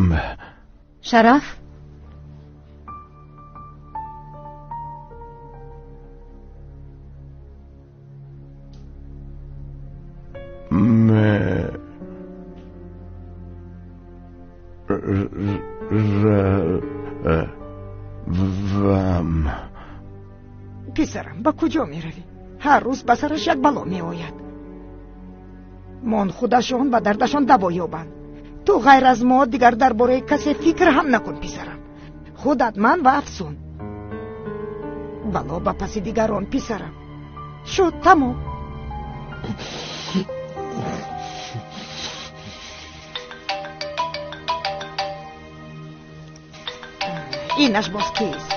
М. Шараф? М. Р. Вам. Писарам, ба куҷо меравӣ? Ҳар рӯз ба сараш як бало меояд. Мон худашон ба дардашон даво ёбанд. Ту ғайр аз мо дигар дар бораи касе фикр ҳам накун, писарам. Худат, ман ва Афсун. Бало ба паси дигарон, писарам. Шуд, тамом. Инаш боз кист?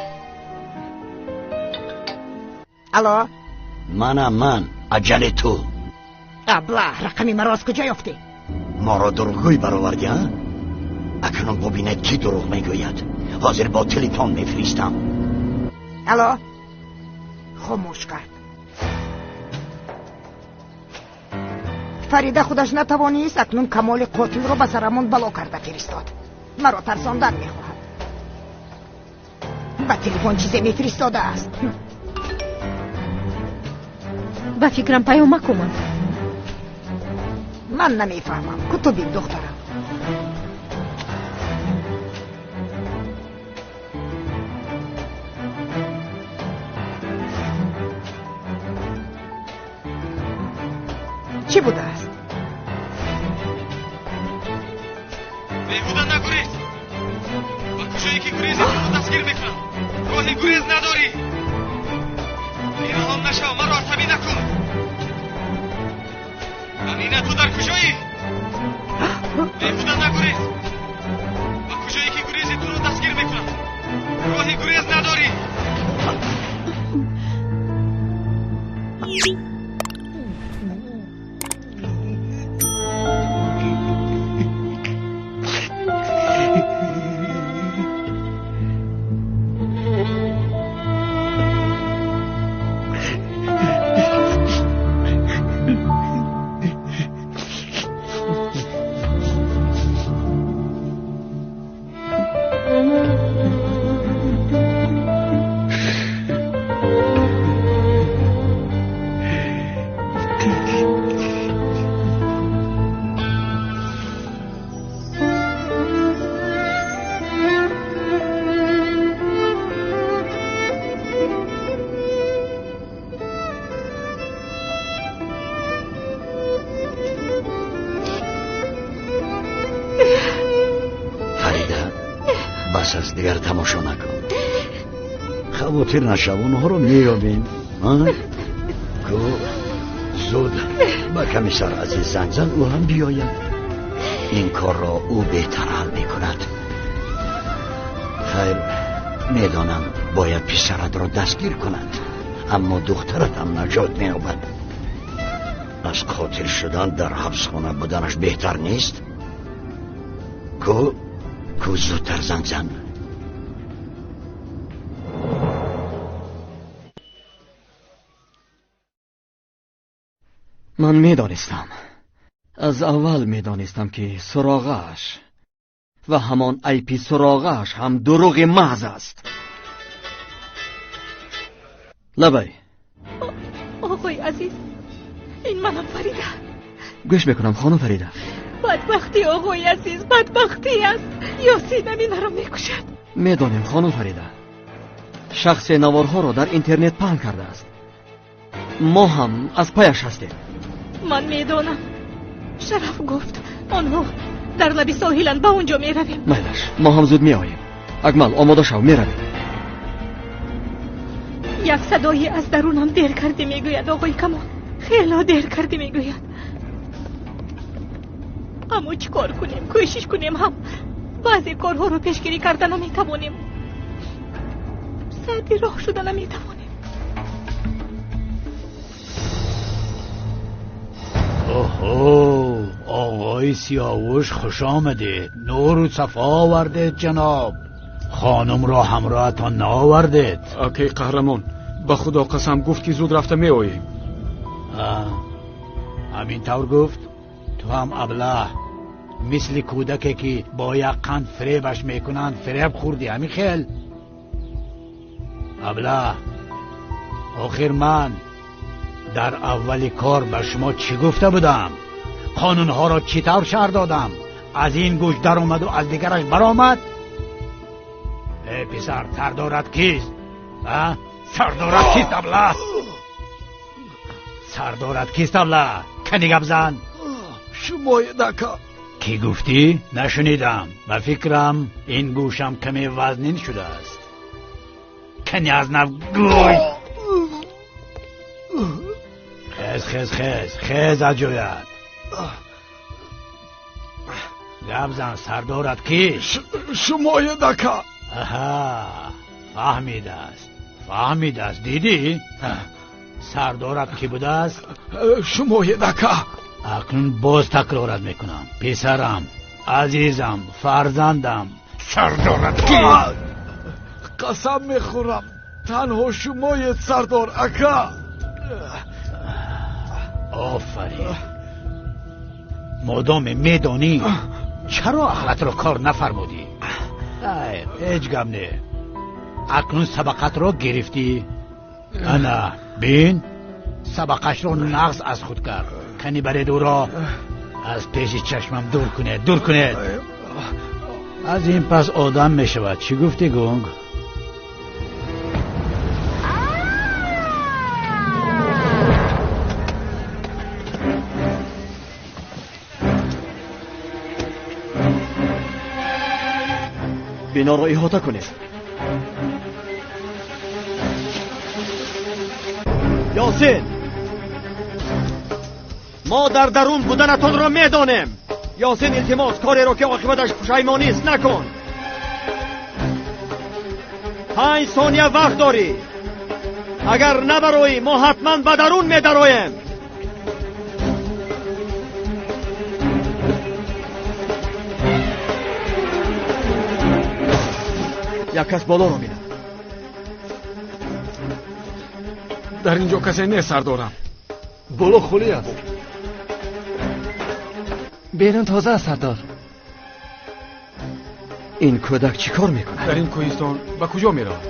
Алло? Манам, ман, аҷали ту. Абла, рақами маро аз куҷо ёфтӣ? Моро дурӯғгӯй баровардӣ, а? Акнун бубинед, кӣ дурӯғ мегӯяд. Ҳозир бо телефон мефиристам. Алло? Хомӯш кард. Фарида худаш натавонист, акнун Камоли қотилро ба сарамон бало карда фиристод. Маро тарсондан мехоҳад. Ба телефон чизе мефиристодааст. Ба фикрам паёмак омад. Ман намефаҳмам. Кутубин, духтарам. Чӣ будааст? Беҳуда нагурез. Ба куҷое ки гурезӣ, туро дастгир мекунам. Роҳи гурез надорӣ. Беалом нашав, маро асабӣ накун. Амина, ту дар куҷоӣ? Беҳуда нагурез. Ба куҷое ки гурезӣ, туро дастгир мекунам. Роҳи гурез надорӣ. Бас аст, дигар тамошо накун. Хавотир нашав, онҳоро меёбем. Ку зуд ба комиссар Азиз занг зан, ӯ ҳам биёяд. Ин корро ӯ беҳтар ҳал мекунад. Хайр, медонам, бояд писаратро дастгир кунад, аммо духтарат ҳам наҷот меёбад. Аз қотил шудан дар ҳабсхона буданаш беҳтар нест? Ку зудтар занг зан. Ман медонистам, аз аввал медонистам, ки суроғааш ва ҳамон айпи суроғааш ҳам дурӯғи маҳз аст. Лабай. Оғои азиз, ин манам, Фарида. Гӯш мекунам, хонум Фарида. Бадбахтӣ, оғои азиз, бадбахтӣ аст. Ёсин Аминаро мекушад. Медонем, хонум Фарида. Шахсе наворҳоро дар интернет паҳн кардааст. Мо ҳам аз паяш ҳастем. Ман медонам. Шараф гуфт, онҳо дар лаби соҳиланд, ба он ҷо меравем. Майлаш, мо ҳам зуд меоем. Акмал, омода шав, меравем. Як садое аз дарунам дер кардӣ мегӯяд, оғои Камол. Хело дер кардӣ мегӯяд. Аммо чӣ кор кунем? Кӯшиш кунем ҳам баъзе корҳоро пешгирӣ карда наметавонем. Садди роҳ шуда наметавонем. Оҳо, оғои Сиёвуш, хуш омадед. Нуру сафо овардед, ҷаноб. Хонумро ҳамроҳатон наовардед. Акай қаҳрамон, ба худо қасам, гуфт ки зуд рафта меоем. Ҳамин тавр гуфт? Ту ҳам аблаҳ. Мисли кӯдаке ки бо як қанд фиребаш мекунанд, фиреб хӯрдӣ, ҳамин хел? Аблаҳ, охир ман дар аввали кор ба шумо чӣ гуфта будам? Қонунҳоро чӣ тавр шарҳ додам? Аз ин гӯш даромаду аз дигараш баромад? Э писар, сардорат кист? А? Сардорат кист, аблаҳ? Сардорат кист, аблаҳ? Кани гап зан. Шумоед, ака. Кӣ гуфтӣ? Нашунидам. Ба фикрам ин гӯшам каме вазнин шудааст. Кани аз нав гӯй. Хез, хез, хез, хез аз ҷоят. Гап зан, сардорат кист? Шумоед, ака. Аҳа, фаҳмидааст, фаҳмидааст. Дидӣ? Сардорат кӣ будааст? Шумоед, ака. Акнун боз такрорат мекунам. Писарам, азизам, фарзандам, сардорат кист? Қасам мехӯрам, танҳо шумоед, сардор ака. Офарин. Модоме медонӣ, чаро ақлатро кор нафармудӣ? Хайр, ҳеҷ гап не. Акнун сабақатро гирифтӣ. Ана, бин, сабақашро нағз аз худ кард. Кани баред ӯро аз пеши чашмам дур кунед, дур кунед. Аз ин пас одам мешавад. Чӣ гуфтӣ, гунг? Биноро иҳота кунед. Ёсин, мо дар дарун буданатонро медонем. Ёсин, илтимос, кореро ки оқибаташ пушаймонист накун. 5 сония вақт дорӣ. Агар набароӣ, мо ҳатман ба дарун медароем. Як кас болоро бинад. Дар ин ҷо касе нест, сардорам. Боло холӣ аст. Берун тоза аст, сардор. Ин кӯдак чӣ кор мекунад? Дар ин кӯҳистон ба куҷо меравад?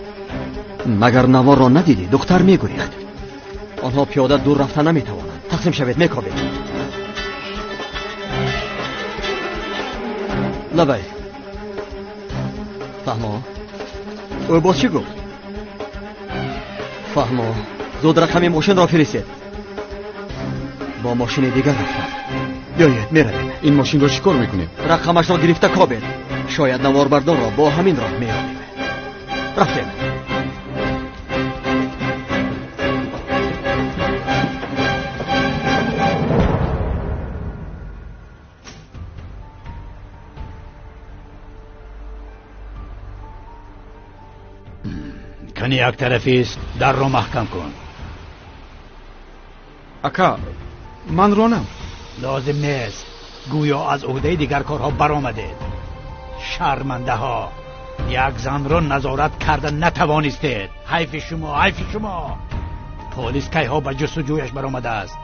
Магар наворро надидӣ? Духтар мегурехт. Онҳо пиёда дур рафта наметавонанд. Тақсим шавед, мекобед. Лабай. Фаҳмо, ӯ боз чӣ гуфт? Фаҳмо, зуд рақами мошинро фиристед. Бо мошини дигар рафтанд. Биёед, меравем. Ин мошинро чӣ кор мекунем? Рақамашро гирифта кобед. Шояд наворбардорро бо ҳамин роҳ меёбем. Рафтем. Кани як тарафист, дарро маҳкам кун. Ака, ман ронам. Лозим нест. Гӯё аз ӯҳдаи дигар корҳо баромадед. Шармандаҳо, як занро назорат карда натавонистед. Ҳайфи шумо, ҳайфи шумо. Полис кайҳо ба ҷустуҷӯяш баромадааст.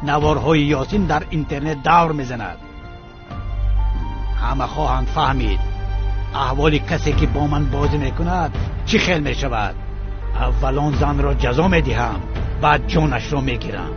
Наворҳои Ёсин дар интернет давр мезанад. Ҳама хоҳанд фаҳмид аҳволи касе ки бо ман бозӣ мекунад чӣ хел мешавад. Аввал он занро ҷазо медиҳам, баъд ҷонашро мегирам.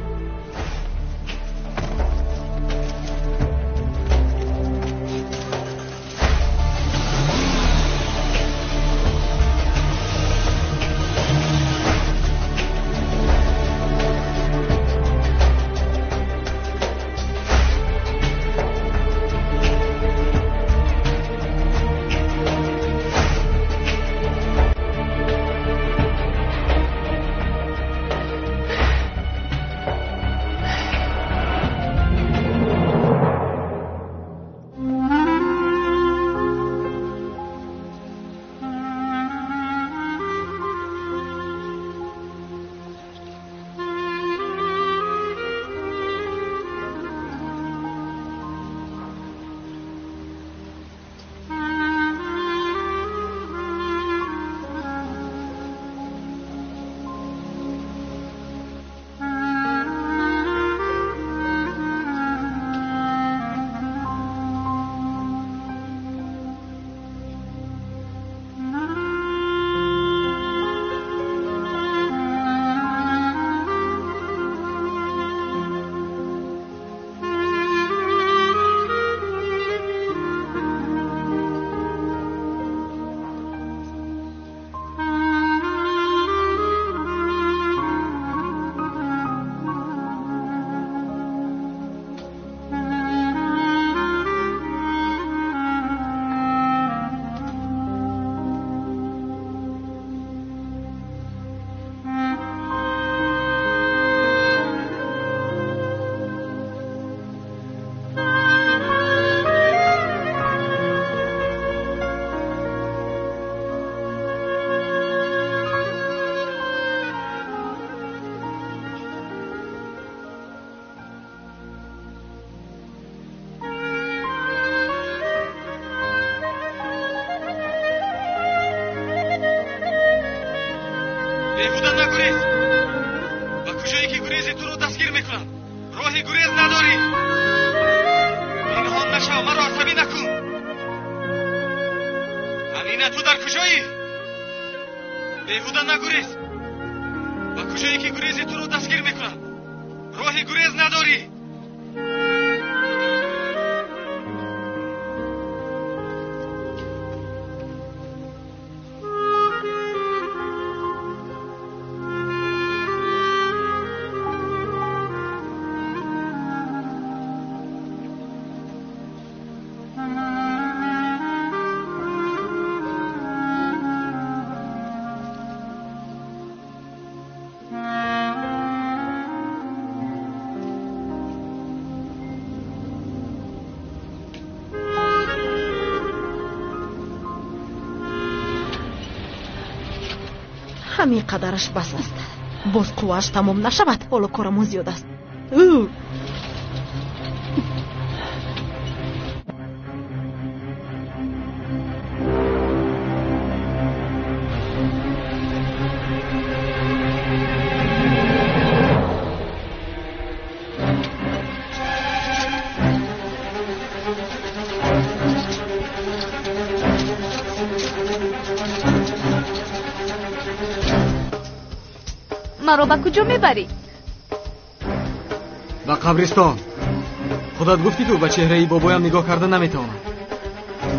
Беҳуда нагурез. Ба куҷое ки гурези туро дастгир мекунам. Роҳи гурез надорӣ. Пинҳон нашав, маро асабӣ накун. Амина, ту дар куҷоӣ? Беҳуда нагурез. Ба куҷое ки гурези туро дастгир мекунам. Роҳи гурез надорӣ. Ҳамин қадараш бас аст. Боз қуввааш тамом нашавад, ҳоло корамон зиёд аст. Маро ба куҷо мебарӣ? Ба қабристон. Худат гуфтӣ ку ба чеҳраи бобоям нигоҳ карда наметавонам.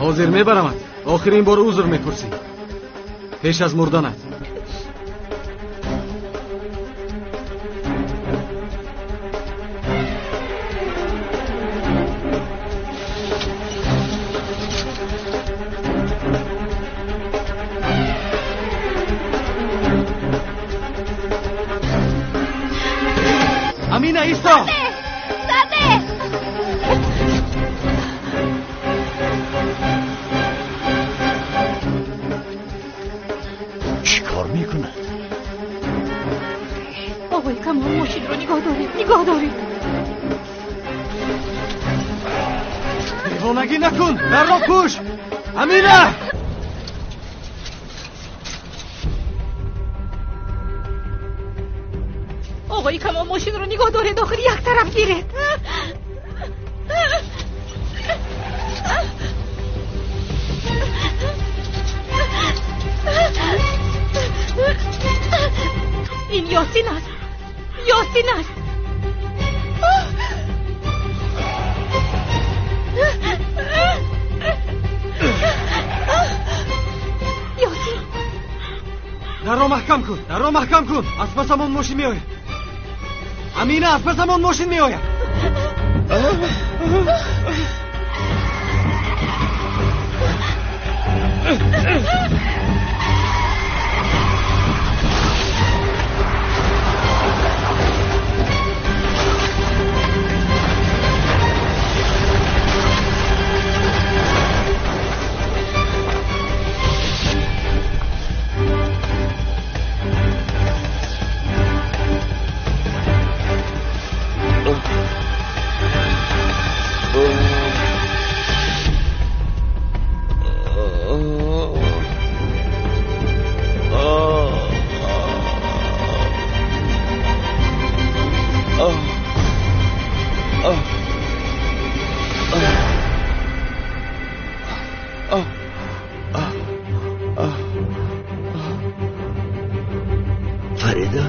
Ҳозир мебарамат. Охирин бор узр мепурсӣ. Пеш аз мурданат. Амина, исто! Саде! Чӣ кор мекунад? Оғои Камол, мошинро нигоҳ доред, нигоҳ доред. Девонагӣ накун! Дарро пӯш! Амина! Оғои Камол, мошинро нигоҳ доред, охир як тараф гиред. Ин Ёсин аст, Ёсин аст. Ёсин, дарро маҳкам кун, дарро маҳкам кун. Аз пасамон мошин меояд. Амина, аз пасамон мошин меояд. Фарида?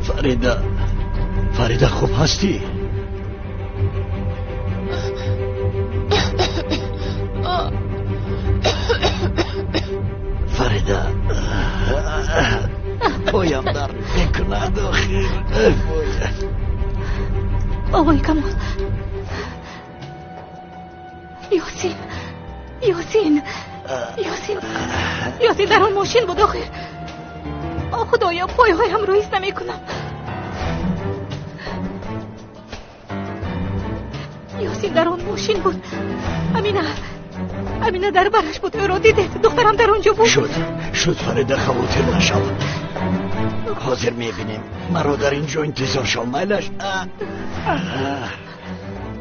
Фарида, Фарида, хуб ҳастӣ? Фарида, поям дард мекунад охир. Оғои Камол, Ёсин, Ёсин, Ёсин, Ёсин дар он мошин буд охир. О худоё, пойҳоямро ҳис намекунам. Ёсин дар он мошин буд. Амина, Амина дар бараш буд, ӯро дидед. Духтарам дар он ҷо буд. Шуд, шуд, Фарида, хавотир нашав. Ҳозир мебинем. Маро дар ин ҷо интизор шав, майлаш.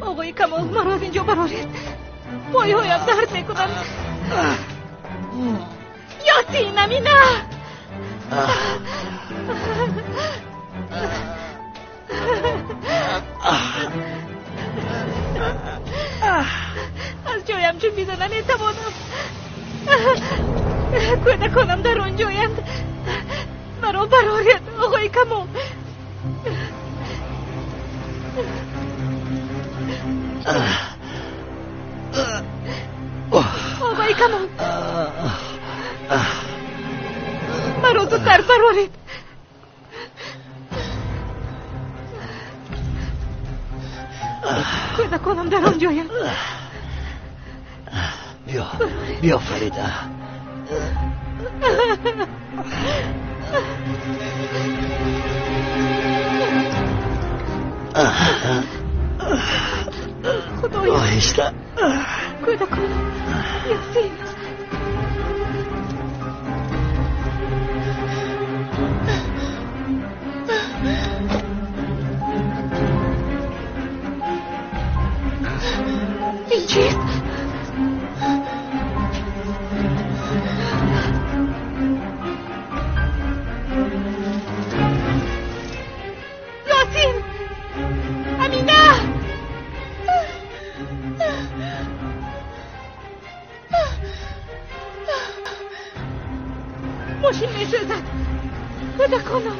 Оғои Камол, маро аз ин ҷо бароред. Пойҳоям дард мекунанд. Ёсин, Амина! Аз ҷоям ҷунбида наметавонам. Кӯдаконам дар он ҷоянд. Маро бароред, оғои Камол. Оғои Камол, маро зудтар бароред. Кӯдаконам дар он ҷоянд. Биё, биё, Фарида. Худоё, оҳиста. Кӯдаконам, Ёсин. Ин чист? Ёсин! Амина! Мошин месӯзад. Кӯдаконам.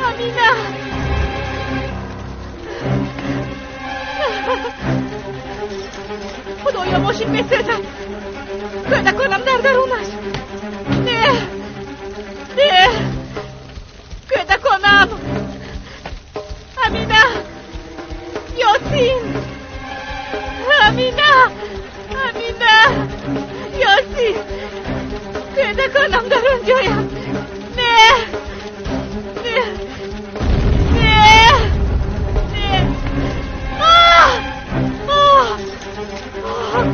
Амина! Худоё, мошин месӯзад. Кӯдаконам дар дарунаш. Не, не, кӯдаконам. Амина! Ёсин! Амина! Амина! Ёсин! Кӯдаконам дар он ҷоянд. Не, не, не, не. Оҳ! Оҳ! Оҳ!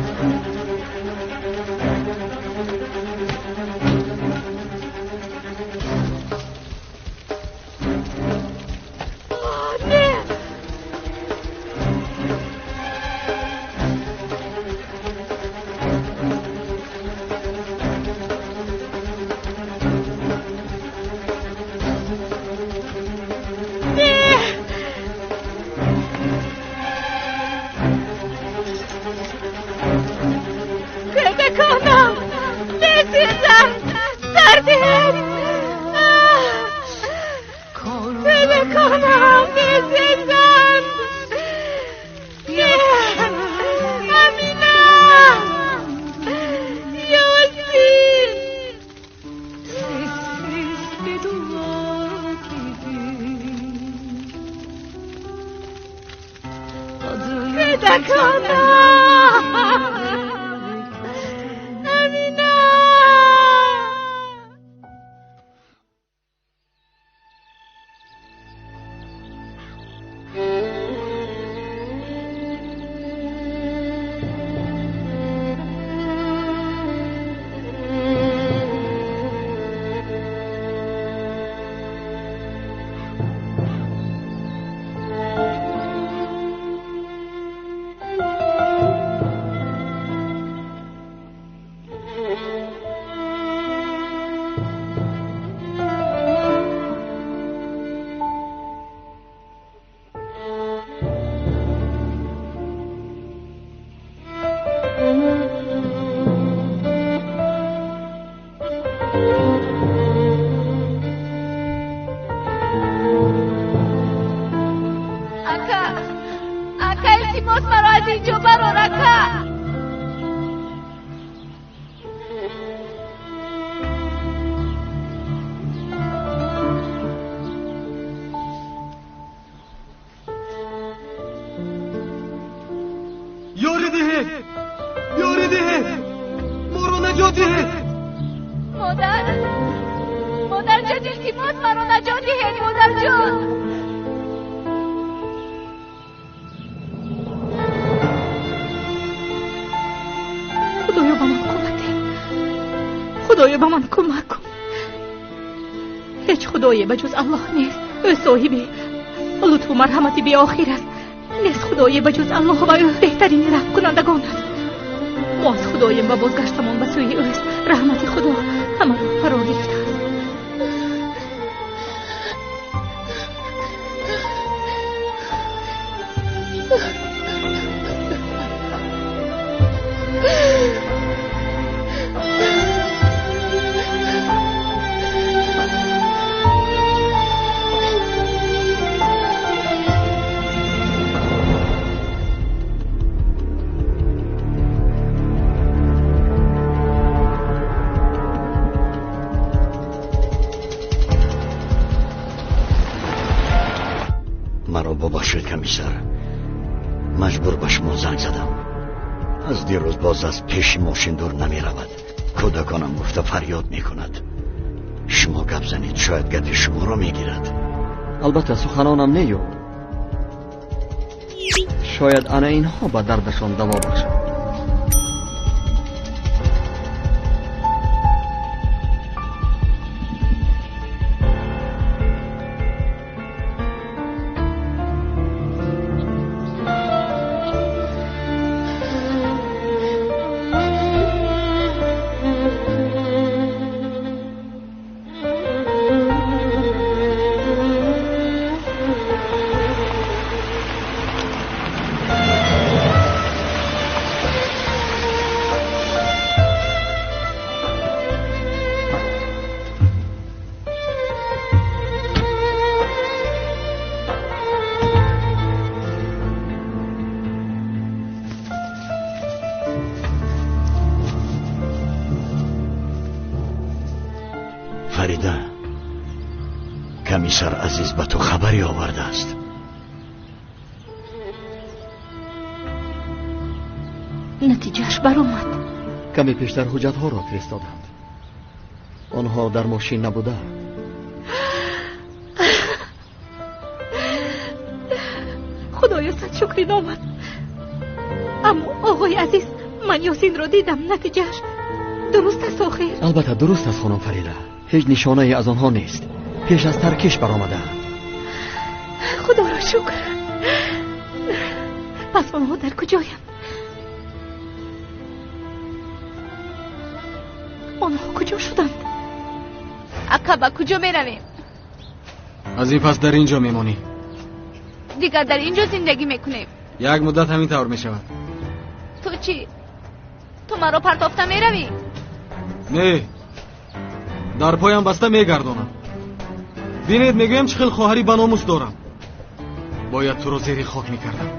Не! Не! Кӯдаконам! Месӯзанд! Сардиҳед! Кӯдаконам месӯзанд! Не! Амина! Ёсин! Кӯдаконам! Амина! Ака, ака, илтимос, маро аз ин ҷо барор, ака. Ёрӣ диҳед! Ёрӣ диҳед! Моро наҷот диҳед! Модар, модарҷон, илтимос, маро наҷот диҳед, модарҷон. Худоё, ба ман қувват деҳ. Худоё, ба ман кӯмак кун. Ҳеҷ худое ба ҷуз Аллоҳ нест. Ӯ соҳиби лутфу марҳамати беохир аст. Нест худое ба ҷуз Аллоҳ ва ӯ беҳтарини раҳмкунандагон аст. Мо аз худоем ва бозгаштамон ба сӯи ӯст. Раҳмати Худо ҳамаро фаро гирифтааст. Маро бубахшед, комиссар. Маҷбур ба шумо занг задам. Аз дирӯз боз аз пеши мошин дур намеравад. Кӯдаконам гуфта фарёд мекунад. Шумо гап занед, шояд гапи шуморо мегирад. Албатта суханонам нею. Шояд ана инҳо ба дардашон даво бахшанд. Фарида, комиссар Азиз ба ту хабаре овардааст. Натиҷааш баромад. Каме пештар ҳуҷҷатҳоро фиристоданд. Онҳо дар мошин набуданд. Худоё, сад шукри номат. Аммо оғои Азиз, ман Ёсинро дидам. Натиҷааш дуруст аст охир? Албатта дуруст аст, хонум Фарида. Ҳеҷ нишонае аз онҳо нест. Пеш аз таркиш баромадаанд. Худоро шукр. Пас онҳо дар куҷоянд? Онҳо куҷо шуданд? Ака, ба куҷо меравем? Аз ин пас дар ин ҷо мемонӣ. Дигар дар ин ҷо зиндагӣ мекунем. Як муддат ҳамин тавр мешавад. Ту чӣ? Ту маро партофта меравӣ? Не, дар поям баста мегардонам. Бинед, мегӯям чӣ хел хоҳари баномус дорам. Бояд туро зери хок мекардам.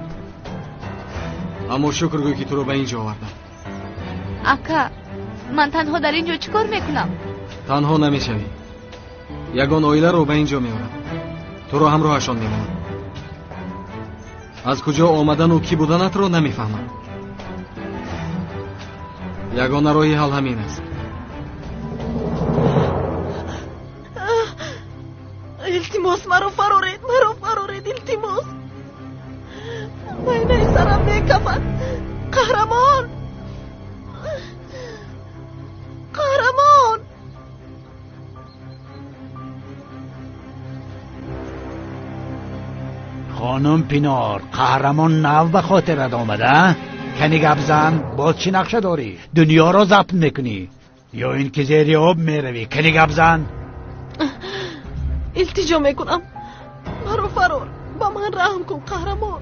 Аммо шукр гӯй, ки туро ба ин ҷо овардам. Ака, ман танҳо дар ин ҷо чӣ кор мекунам? Танҳо намешавӣ. Ягон оиларо ба ин ҷо меорам. Туро ҳамроҳашон мемонам. Аз куҷо омадану кӣ буданатро намефаҳмам. Ягона роҳи ҳал ҳамин аст. Илтимос, маро фароред, маро фароред, илтимос. Майнаи сарам мекафад. Қаҳрамон! Қаҳрамон! Хонум Пинор, қаҳрамон нав ба хотират омада? Кани гап зан, боз чӣ нақша дорӣ? Дунёро забт мекунӣ ё ин ки зери об меравӣ? Кани гап зан. Илтиҷо мекунам, маро фарор, ба ман раҳм кун, қаҳрамон.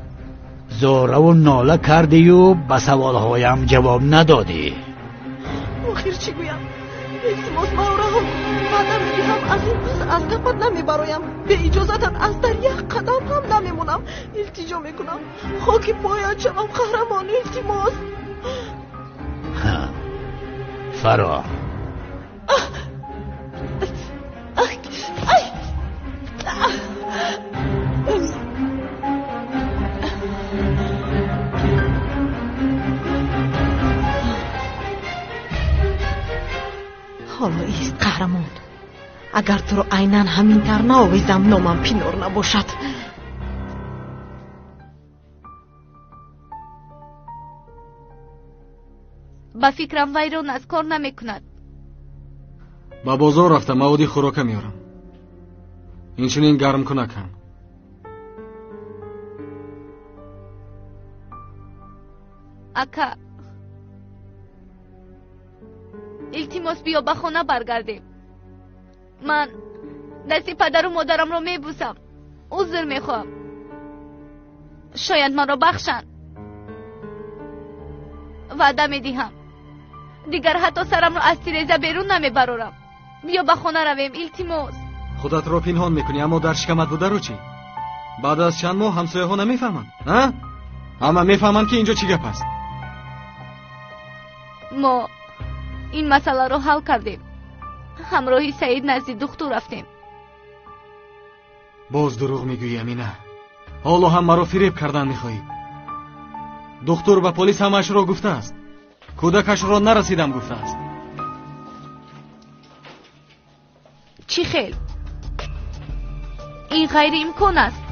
Зораву нола кардию ба саволҳоям ҷавоб надодӣ. Охир чӣ гӯям? Илтимос, маро раҳм кун. Ваъда медиҳам, аз ин пас аз гапат намебароям. Беиҷозатат аз дар як қадам ҳам намемонам. Илтиҷо мекунам, хоки поят шавам, қаҳрамон, илтимос. Фарор. Ҳоло ист, қаҳрамон. Агар туро айнан ҳамин тавр наовезам, номам Пинор набошад. Ба фикрам вайрон аст, кор намекунад. Ба бозор рафта маводи хӯрока меорам. Инчунин гармкунак ҳам. Ака, илтимос, биё ба хона баргардем. Ман дасти падару модарамро мебусам, узр мехоҳам. Шояд манро бахшанд. Ваъда медиҳам, дигар ҳатто сарамро аз тиреза берун намебарорам. Биё ба хона равем, илтимос. Худатро пинҳон мекунӣ, аммо дар шикамат бударо чӣ? Баъд аз чанд моҳ ҳамсояҳо намефаҳманд, а? Ҳама мефаҳманд, ки инҷо чӣ гап аст. Мо ин масъаларо ҳал кардем. Ҳамроҳи Саид назди духтур рафтем. Боз дурӯғ мегӯӣ, Амина. Ҳоло ҳам маро фиреб кардан мехоҳӣ. Духтур ба полис ҳамаашро гуфтааст. Кӯдакашро нарасидам гуфтааст. Чӣ хел? Ин ғайриимкон аст.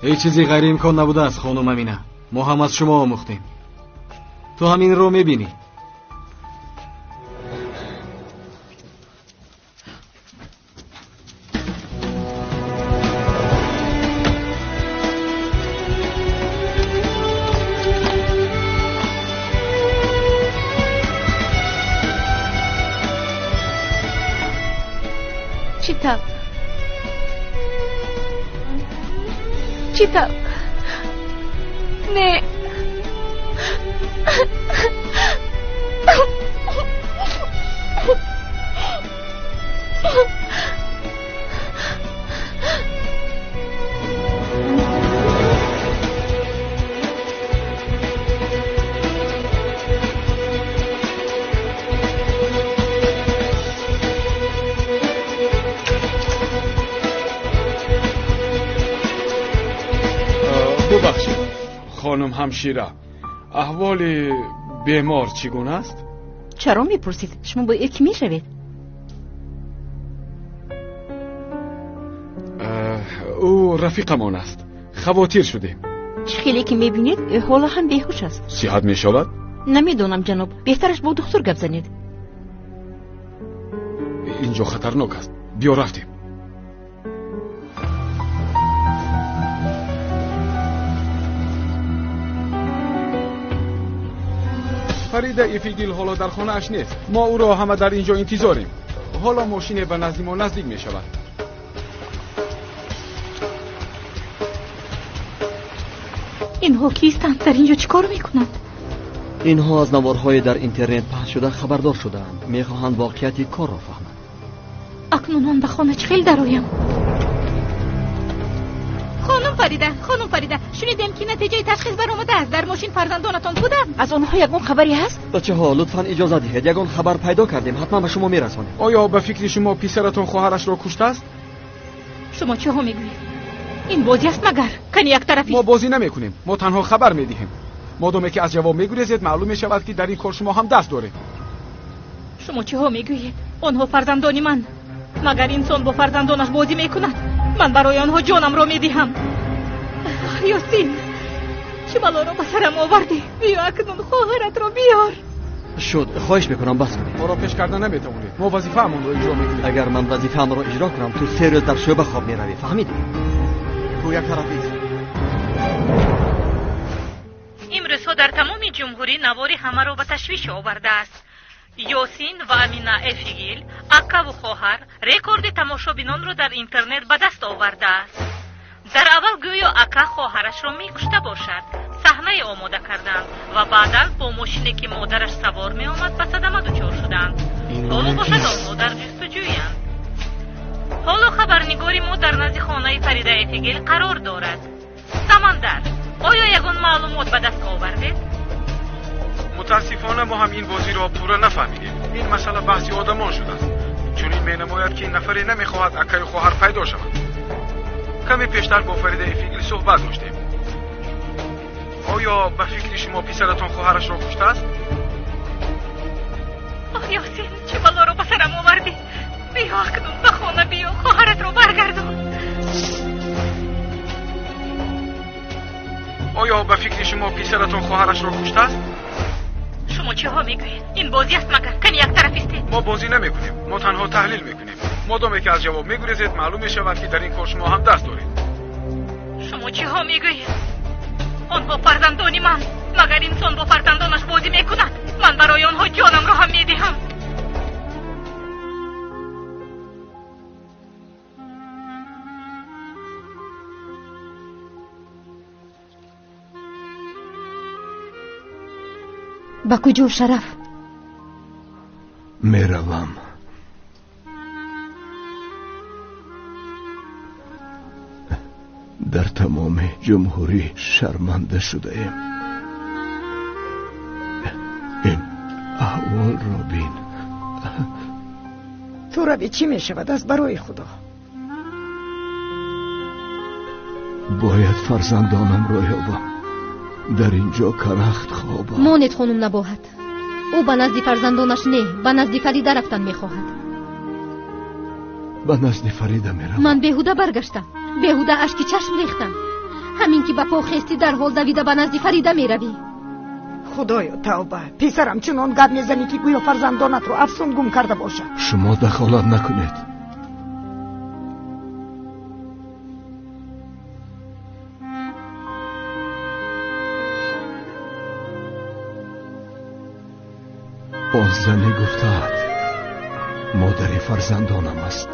Ҳеҷ чизе ғайриимкон набудааст, хонум Амина. Мо ҳам аз шумо омӯхтем. Ту ҳам инро мебинӣ. Чӣ тавр? Чӣ тавр? Не. Бубахшед, хонум ҳамшира, аҳволи бемор чӣ гуна аст? Чаро мепурсед? Шумо бо ӯ кӣ мешавед? Ӯ рафиқамон аст. Хавотир шудем. Чӣ хеле ки мебинед, ӯ ҳоло ҳам беҳуш аст. Сиҳат мешавад? Намедонам, ҷаноб. Беҳтараш бо духтур гап занед. Инҷо хатарнок аст. Биё рафтем. Фарида Эфигил ҳоло дар хонааш нест. Мо ӯро ҳама дар инҷо интизорем. Ҳоло мошине ба назди мо наздик мешавад. Инҳо кистанд? Дар инҷо чӣ кор мекунанд? Инҳо аз наворҳои дар интернет паҳн шуда хабардор шудаанд. Мехоҳанд воқеияти корро фаҳманд. Акнун ман ба хона чӣ хел дароям? Хонум Фарида, хонум Фарида, шунидем ки натиҷаи ташхис баромадааст. Дар мошин фарзандонатон буданд? Аз онҳо ягон хабаре ҳаст? Бачаҳо, лутфан иҷоза диҳед. Ягон хабар пайдо кардем, ҳатман ба шумо мерасонем. Оё ба фикри шумо писаратон хоҳарашро куштааст? Шумо чиҳо мегӯед? Ин бозӣ аст магар? Кани яктарафӣ? Мо бозӣ намекунем. Мо танҳо хабар медиҳем. Модоме ки аз ҷавоб мегурезед, маълум мешавад ки дар ин кор шумо ҳам даст доред. Шумо чиҳо мегӯед? Онҳо фарзандони ман. Магар инсон бо фарзандонаш бозӣ мекунад? Ман барои онҳо ҷонамро медиҳам. Ёсин, чӣ балоро ба сарам овардӣ? Биё акнун хоҳаратро биёр. Шуд, хоҳиш мекунам, бас кунед. Моро пеш карда наметавонед. Мо вазифаамонро иҷро мекунем. Агар ман вазифаамро иҷро кунам, ту 3 рӯз дар шӯъба хоб меравӣ, фаҳмидӣ? Ту як тараф ист. Имрӯзҳо дар тамоми ҷумҳурӣ навори ҳамаро ба ташвиш овардааст. Ёсин ва Амина Эфигил, акаву хоҳар, рекорди тамошобинонро дар интернет ба даст овардааст. Дар аввал гӯё ака хоҳарашро мекушта бошад. Саҳнае омода карданд ва баъдан бо мошине ки модараш савор меомад ба садама дучор шуданд. Ҳоло бошад онҳо дар ҷустуҷӯянд. Ҳоло хабарнигори мо дар назди хонаи Фарида Эфигил қарор дорад. Самандар, оё ягон маълумот ба даст овардед? Мутаассифона мо ҳам ин бозиро пурра нафаҳмидем. Ин масъала баҳси одамон шудааст. Чунин менамояд ки нафаре намехоҳад акаю хоҳар пайдо шавад. Каме пештар бо Фарида Эфигил суҳбат доштем. Оё ба фикри шумо писаратон хоҳарашро куштааст? Оҳ, Ёсин, чӣ балоро ба сарам овардӣ? Биё акнун ба хона биё, хоҳаратро баргардон. Оё ба фикри шумо писаратон хоҳарашро куштааст? Шумо чиҳо мегӯед? Ин бозӣ аст магар? Кани яктараф истед. Мо бозӣ намекунем. Мо танҳо таҳлил мекунем. Модоме ки аз ҷавоб мегурезед, маълум мешавад, ки дар ин кор шумо ҳам даст доред. Шумо чиҳо мегӯед? Онҳо фарзандони ман. Магар инсон бо фарзандонаш бозӣ мекунад? Ман барои онҳо ҷонамро ҳам медиҳам. Ба куҷо, Шараф? Меравам. Дар тамоми ҷумҳурӣ шарманда шудаем. Ин аҳволро бин. Ту рави, чӣ мешавад аз барои Худо? Бояд фарзандонамро ёбам. Дар ин ҷо карахт хобам. Монед, хонум Набоҳат. Ӯ ба назди фарзандонаш не, ба назди Фарида рафтан мехоҳад. Ба назди Фарида меравам. Ман беҳуда баргаштам. Беҳуда ашки чашм рехтам. Ҳамин ки ба по хести, дарҳол давида ба назди Фарида меравӣ. Худоё, тавба! Писарам, чунон гап мезанӣ, ки гӯё фарзандонатро афсун гум карда бошад. Шумо дахолат накунед. Он зане гуфтаад, модари фарзандонам аст.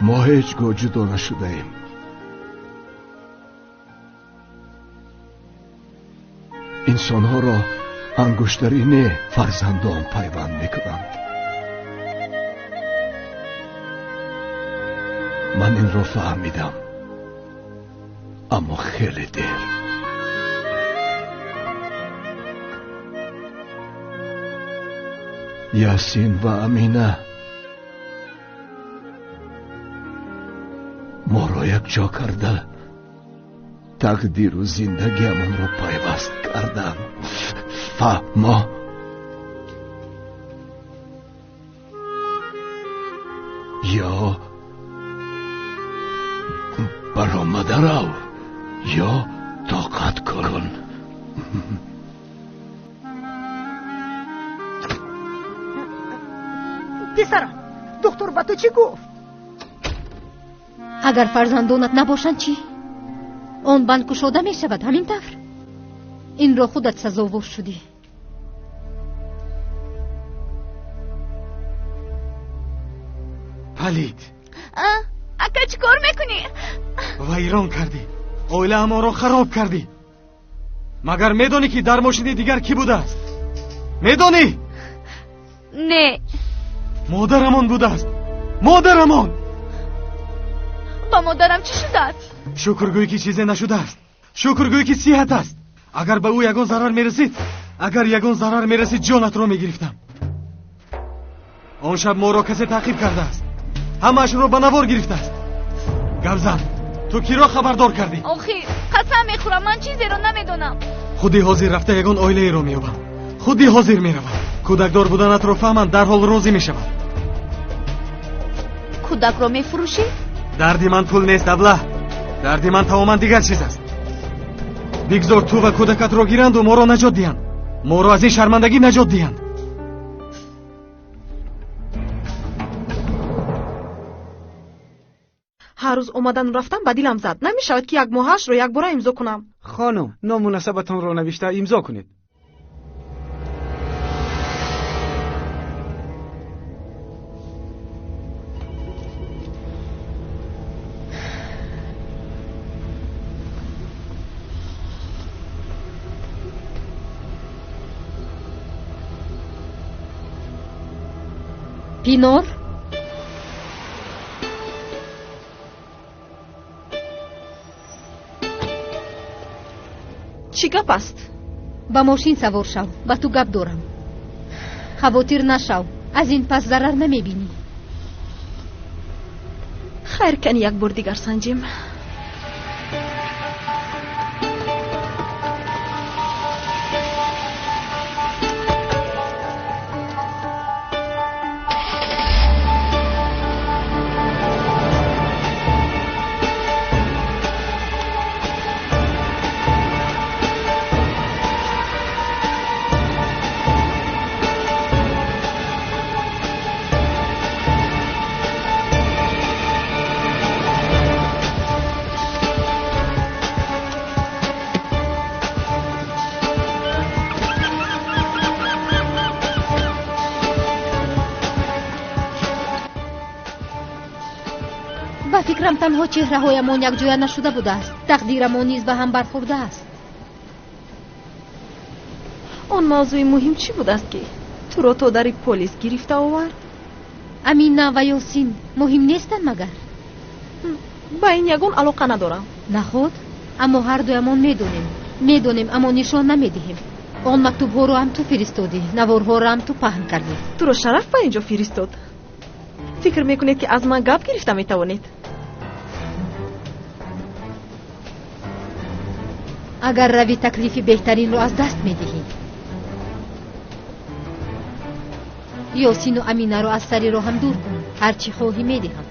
Мо ҳеҷ гоҳ ҷудо нашудаем. Инсонҳоро ангуштарӣ не, фарзандон пайванд мекунанд. Ман инро фаҳмидам, аммо хеле дер. Ясин ва Амина моро якҷо карда, тақдиру зиндагиамонро пайваст карданд. Фаҳмо? Ё баромада рав, ё тоқат кун. Писарам, духтур ба ту чӣ гуфт? Агар фарзандонат набошанд чӣ? Он банд кушода мешавад, ҳамин тавр? Инро худат сазовор шудӣ. Палид! Ака, чӣ кор мекунӣ? Вайрон кардӣ, оилаамонро хароб кардӣ. Магар медонӣ, ки дар мошини дигар кӣ будааст? Медонӣ? Не. Модарамон будааст. Модарамон! Ба модарам чӣ шудааст? Шукргӯй, ки чизе нашудааст. Шукргӯй, ки сиҳат аст. Агар ба ӯ ягон зарар мерасид, агар ягон зарар мерасид, ҷонатро мегирифтам. Он шаб моро касе таъқиб кардааст. Ҳамаашро ба навор гирифтааст. Гавзан, ту киро хабардор кардӣ? Охир, қасам мехӯрам, ман чизеро намедонам. Худи ҳозир рафта ягон оилаеро меёбам. Худи ҳозир меравам. Кӯдакдор буданатро фаҳманд, дарҳол розӣ мешаванд. Кӯдакро мефурӯшӣ? Дарди ман пул нест, абла. Дарди ман тамоман дигар чиз аст. Бигзор ту ва кӯдакатро гиранду моро наҷот диҳанд. Моро аз ин шармандагӣ наҷот диҳанд. Ҳар рӯз омадану рафтан ба дилам зад. Намешавад, ки як моҳаашро якбора имзо кунам. Хонум, ному насабатонро навишта имзо кунед. Пинор? Чӣ гап аст? Ба мошин савор шав, ба ту гап дорам. Хавотир нашав, аз ин пас зарар намебинӣ. Хайр, кани як бор дигар санҷем. Ба фикрам танҳо чеҳраҳоямон якҷоя нашуда будааст, тақдирамон низ ба ҳам бархӯрдааст. Он мавзӯи муҳим чӣ будааст, ки туро то дари полис гирифта овард? Амина ва Ёсин муҳим нестанд магар? Ба ин ягон алоқа надорам. Наход, аммо ҳардуямон медонем. Медонем, аммо нишон намедиҳем. Он мактубҳоро ҳам ту фиристодӣ, наворҳоро ҳам ту паҳн кардӣ. Туро Шараф ба ин ҷо фиристод. Фикр мекунед, ки аз ман гап гирифта метавонед? Агар рави таклифи беҳтаринро аз даст медиҳӣ. Ёсину Аминаро аз сари роҳам дур кун, ҳар чӣ хоҳӣ медиҳам.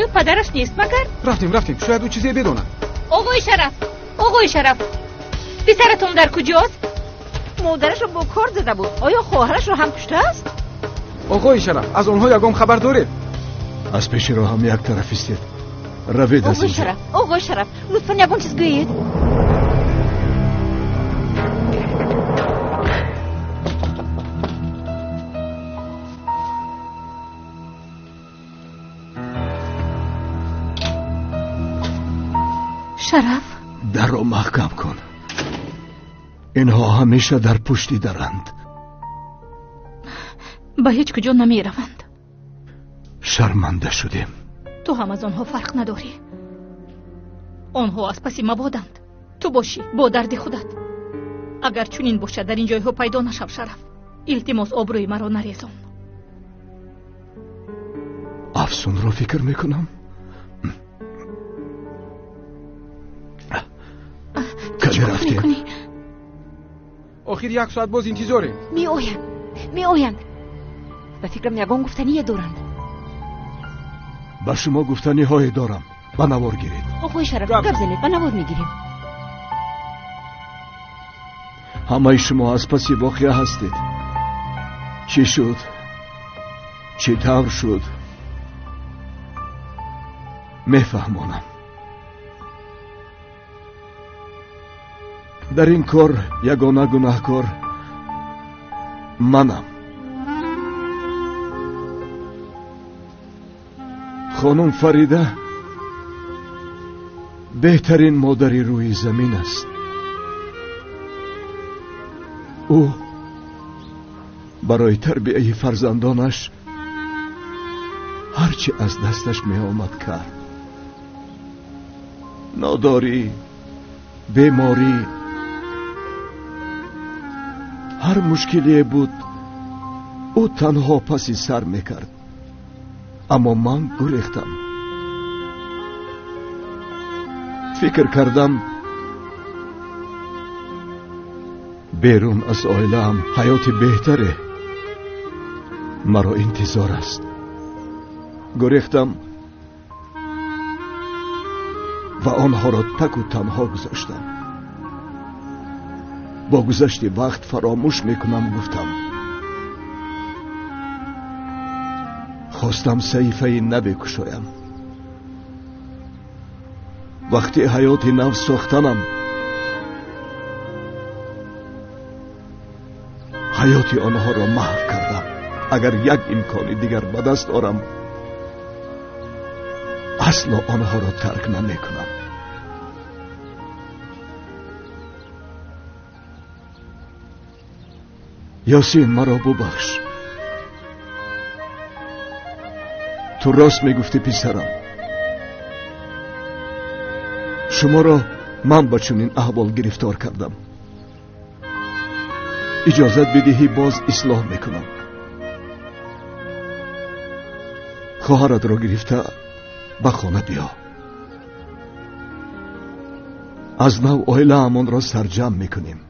Ӯ падараш нест магар? Рафтем, рафтем, шояд ӯ чизе бидонад. Оғои Шараф, оғои Шараф, писаратон дар куҷост? Модарашро бо кор зада буд. Оё хоҳарашро ҳам куштааст? Оғои Шараф, аз онҳо ягон хабар доред? Аз пеши роҳам як тараф истед. Равед аз Оғои инҷо. Шараф, оғои Шараф, лутфан ягон чиз гӯед. Шараф, дарро маҳкам кун. Инҳо ҳамеша дар пушти даранд. Ба ҳеҷ куҷо намераванд. Шарманда шудем. Ту ҳам аз онҳо фарқ надорӣ. Онҳо аз паси мабоданд. Ту бошӣ бо дарди худат. Агар чунин бошад, дар ин ҷойҳо пайдо нашав, Шараф. Илтимос, обрӯи маро нарезон. Афсунро фикр мекунам. Каде рафтем? Охир як соат боз интизорем. Меоянд, меоянд. Ба фикрам ягон гуфтание доранд. Ба шумо гуфтаниҳое дорам. Ба навор гиред. Оғои Шараф, гап занед, ба навор мегирем. Ҳамаи шумо аз паси воқеа ҳастед. Чӣ шуд? Чӣ тавр шуд? Мефаҳмонам. Дар ин кор ягона гунаҳкор манам. Хонум Фарида беҳтарин модари рӯи замин аст. Ӯ барои тарбияи фарзандонаш ҳар чӣ аз дасташ меомад кард. Нодорӣ, беморӣ, ҳар мушкилие буд, ӯ танҳо паси сар мекард. Аммо ман гурехтам. Фикр кардам, берун аз оилаам ҳаёти беҳтаре маро интизор аст. Гурехтам ва онҳоро таку танҳо гузоштам. Бо гузашти вақт фаромӯш мекунам, гуфтам. Хостам саҳифаи наве кушоям. Вақти ҳаёти нав сохтанам, ҳаёти онҳоро маҳв кардам. Агар як имкони дигар ба даст орам, асло онҳоро тарк намекунам. Ёсин, маро бубахш. Ту рост мегуфтӣ, писарам. Шуморо ман ба чунин аҳвол гирифтор кардам. Иҷозат бидиҳӣ, боз ислоҳ мекунам. Хоҳаратро гирифта ба хона биё. Аз нав оилаамонро сарҷамъ мекунем.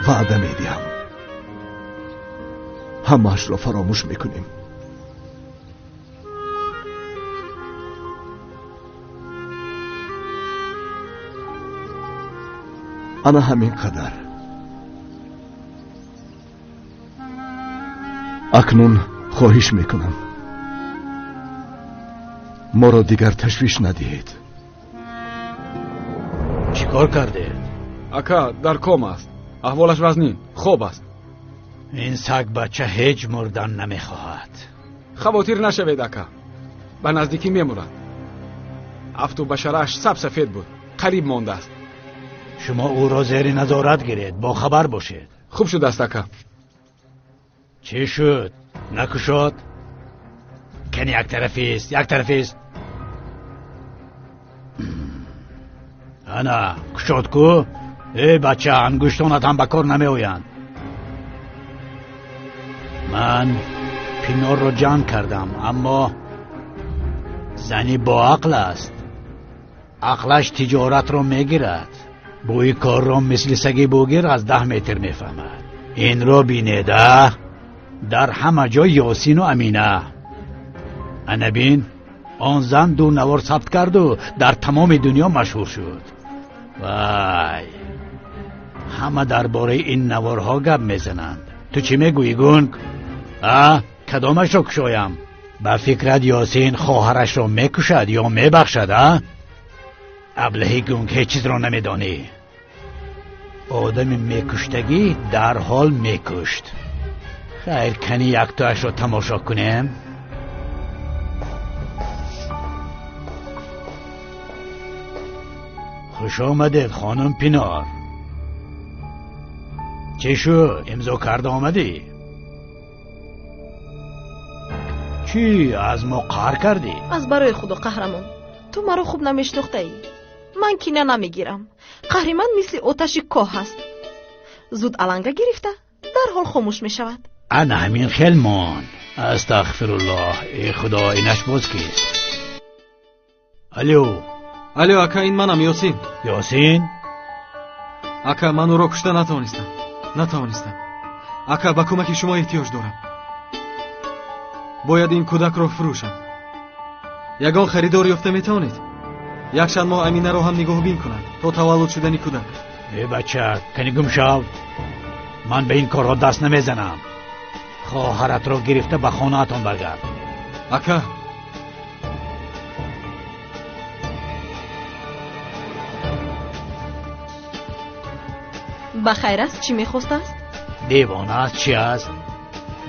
Ваъда медиҳам, ҳамаашро фаромӯш мекунем. Ана ҳамин қадар. Акнун хоҳиш мекунам, моро дигар ташвиш надиҳед. Кор кардед? Ака, дар кома аст. Аҳволаш вазнин, хоб аст. Ин саг бача ҳеҷ мурдан намехоҳад. Хавотир нашавед, ака. Ба наздикӣ мемурад. Афту башарааш сабсафед буд, қариб мондааст. Шумо ӯро зери назорат гиред, бохабар бошед. Хуб шудааст, ака. Чӣ шуд? Накушод? Кани як тарафист, як тарафист. Ана, кушод ку? Эй бача, ангуштонат ҳам ба кор намеоянд. Ман Пинорро ҷанг кардам, аммо зани боақл аст. Ақлаш тиҷоратро мегирад. Бӯи корро мисли саги бугир аз 10 метр мефаҳмад. Инро бинед, а? Дар ҳама ҷой Ёсину Амина. Ана бин, он зан 2 навор сабт карду дар тамоми дунё машҳур шуд. Вай, ҳама дар бораи ин наворҳо гап мезананд. Ту чӣ мегӯӣ, гунг? А, кадомашро кушоям? Ба фикрат Ёсин хоҳарашро мекушад ё мебахшад, а? Аблаҳи гунг, ҳеҷ чизро намедонӣ. Одами мекуштагӣ дарҳол мекушт. Хайр, кани яктоашро тамошо кунем. Хуш омадед, хонум Пинор. Чӣ шуд, имзо карда омадӣ? Чӣ, аз мо қаҳр кардӣ? Аз барои худо, қаҳрамон, ту маро хуб намешинохтаӣ. Ман кина намегирам. Қаҳри ман мисли оташи коҳ аст. Зуд аланга гирифта, дарҳол хомӯш мешавад. Ана ҳамин хел мон. Астағфируллоҳ, эй худо, инаш боз кист? Алло. Алло, ака, ин манам, Ёсин. Ёсин? Ака, ман ӯро кушта натавонистам. Натавонистам. Ака, ба кӯмаки шумо эҳтиёҷ дорам. Бояд ин кӯдакро фурӯшам. Ягон харидор ёфта метавонед? Якчанд моҳ Аминаро ҳам нигоҳбин кунад то таваллуд шудани кӯдак. Э бача, кани гум шав. Ман ба ин корҳо даст намезанам. Хоҳаратро гирифта ба хонаатон баргард. Ака, ба хайр аст, чӣ мехостааст? Девона аст, чӣ аст?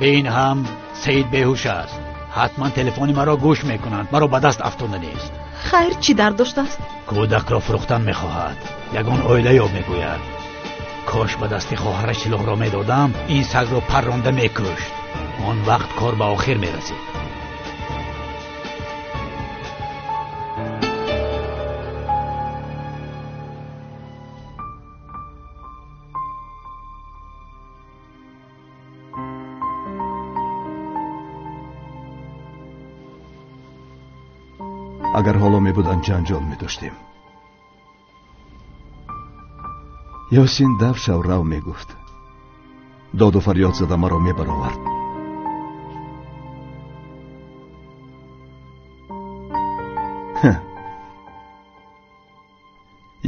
Бе ин ҳам Саид беҳуш аст. Ҳатман телефони маро гӯш мекунанд. Маро ба даст афтода нест. Хайр, чӣ дард доштааст? Кӯдакро фурӯхтан мехоҳад. Ягон оила ёб мегӯяд. Кош ба дасти хоҳараш силоҳро медодам, ин сагро парронда мекушт. Он вақт кор ба охир мерасид. Агар ҳоло мебуданд, ҷанҷол медоштем. Ёсин дав шаврав мегуфт. Доду фарёд зада маро мебаровард.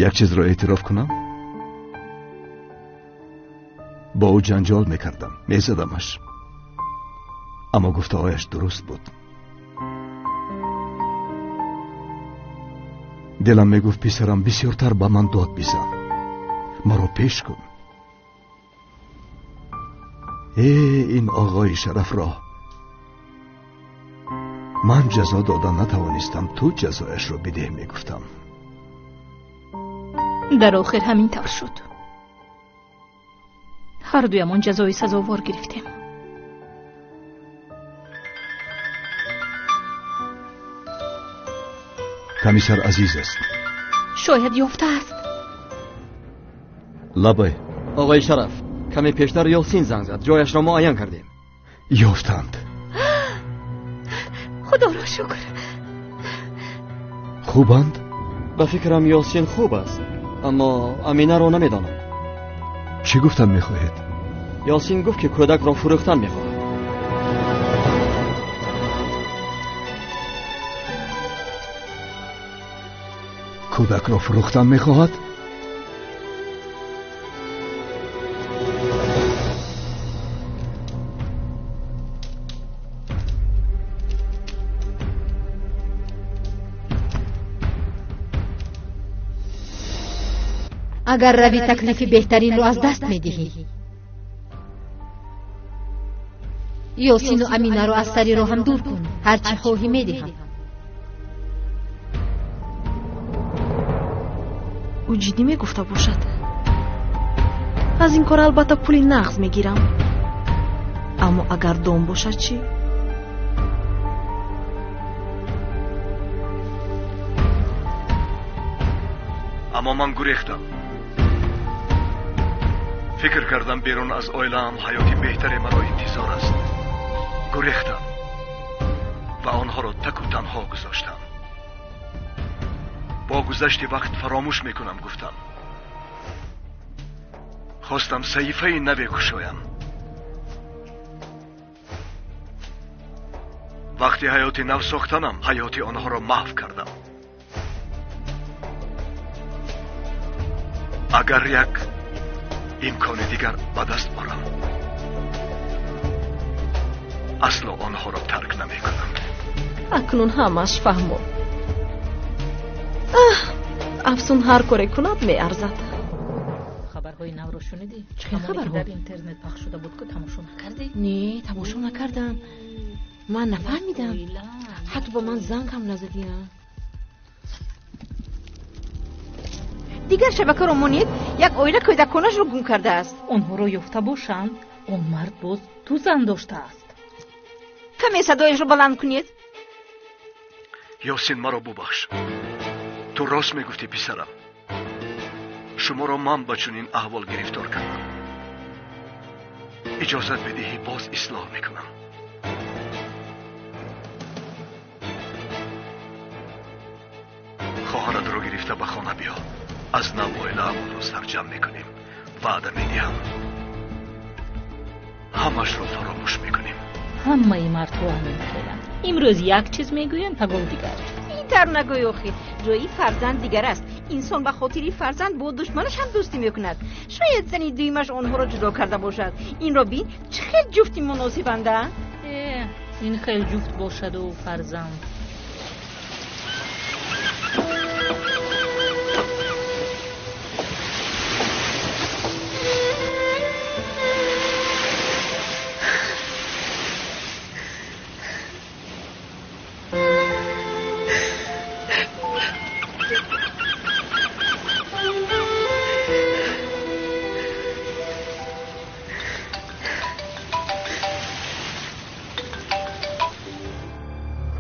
Як чизро эътироф кунам? Бо ӯ ҷанҷол мекардам, мезадамаш. Аммо гуфтаҳояш дуруст буд. Дилам мегуфт, писарам, бисёртар ба ман дод бизан, маро пеш кун. Э, ин оғои шарафро ман ҷазо дода натавонистам, ту ҷазояшро бидеҳ, мегуфтам. Дар охир ҳамин тавр шуд. Ҳар дуямон ҷазои сазовор гирифтем. Комиссар Азиз аст. Шояд ёфтааст. Лабай. Оғои Шараф, каме пештар Ёсин занг зад. Ҷояшро муайян кардем. Ёфтанд. Худоро шукр. Хубанд? Ба фикрам Ёсин хуб аст, аммо Аминаро намедонам. Чӣ гуфтан мехоҳед? Ёсин гуфт, ки кӯдакро фурӯхтан мехоҳад. Кӯдакро фурӯхтан мехоҳад? Агар равӣ таклифи беҳтаринро аз даст медиҳӣ. Ёсину Аминаро аз сари роҳам дур кун. Ҳар чӣ хоҳӣ медиҳам. Ӯ ҷиддӣ мегуфта бошад. Аз ин кор албатта пули нағз мегирам. Аммо агар дом бошад чӣ? Аммо ман гурехтам. Фикр кардам берун аз оилаам ҳаёти беҳтаре маро интизор аст. Гурехтам ва онҳоро таку танҳо гузоштам. Бо гузашти вақт фаромӯш мекунам гуфтам. Хостам саҳифаи наве кушоям. Вақти ҳаёти нав сохтанам ҳаёти онҳоро маҳв кардам. Агар як имкони дигар ба даст орам, асло онҳоро тарк намекунам. Акнун ҳамааш фаҳмо. Аҳ, Афсун ҳар коре кунад меарзад. Хабарҳои навро шунидӣ? Чӣ хабарҳо? Дар интернет пахш шуда буд, ку тамошо накардӣ? Не, тамошо накардам. Ман нафаҳмидам. Ҳатто ба ман занг ҳам назадӣ. Дигар шабакаро монед, як оила кӯдаконашро гум кардааст. Онҳоро ёфта бошанд, он мард боз ду зан доштааст. Каме садояшро баланд кунед. Ёсин, маро бубахш. Ту рост мегуфтӣ, писарам. Шуморо ман ба чунин аҳвол гирифтор кардам. Иҷозат бидиҳӣ, боз ислоҳ мекунам. Хоҳаратро гирифта ба хона биё. Аз нав оилаамонро сарҷамъ мекунем. Ваъда медиҳам, ҳамашро фаромӯш мекунем. Ҳамаи мардҳо ҳамин хеланд. Имрӯз як чиз мегӯянд, пагоҳ дигар чиз. Ин тавр нагӯй охир. Ҷои фарзанд дигар аст. Инсон ба хотири фарзанд бо душманаш ҳам дӯстӣ мекунад. Шояд зани дуюмаш онҳоро ҷудо карда бошад. Инро бин, чӣ хел ҷуфти муносибанда. Ин хел ҷуфт бошаду фарзанд.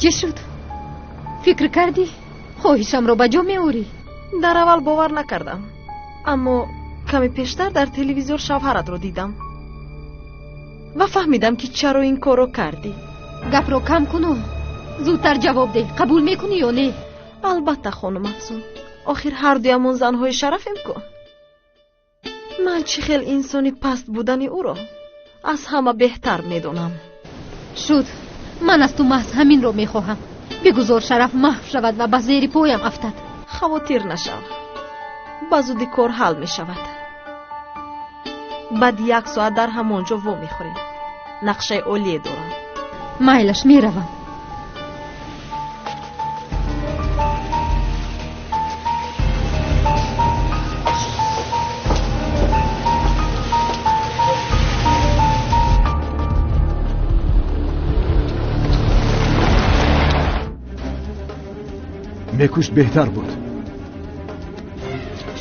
Чӣ шуд? Фикр кардӣ? Хоҳишамро ба ҷо меорӣ? Дар аввал бовар накардам, аммо каме пештар дар телевизор шавҳаратро дидам ва фаҳмидам, ки чаро ин корро кардӣ. Гапро кам куну зудтар ҷавоб деҳ. Қабул мекунӣ ё не? Албатта, хонум Афсун. Охир ҳар дуямон занҳои шарафем ку. Ман чӣ хел инсони паст будани ӯро аз ҳама беҳтар медонам. Шуд. Ман аз ту маҳз ҳаминро мехоҳам. Бигузор шараф маҳв шавад ва ба зери поям афтад. Хавотир нашав, ба зудӣ кор ҳал мешавад. Баъд як соат дар ҳамон ҷо вомехӯрем. Нақшаи олие дорам. Майлаш, меравам. Мекушт беҳтар буд.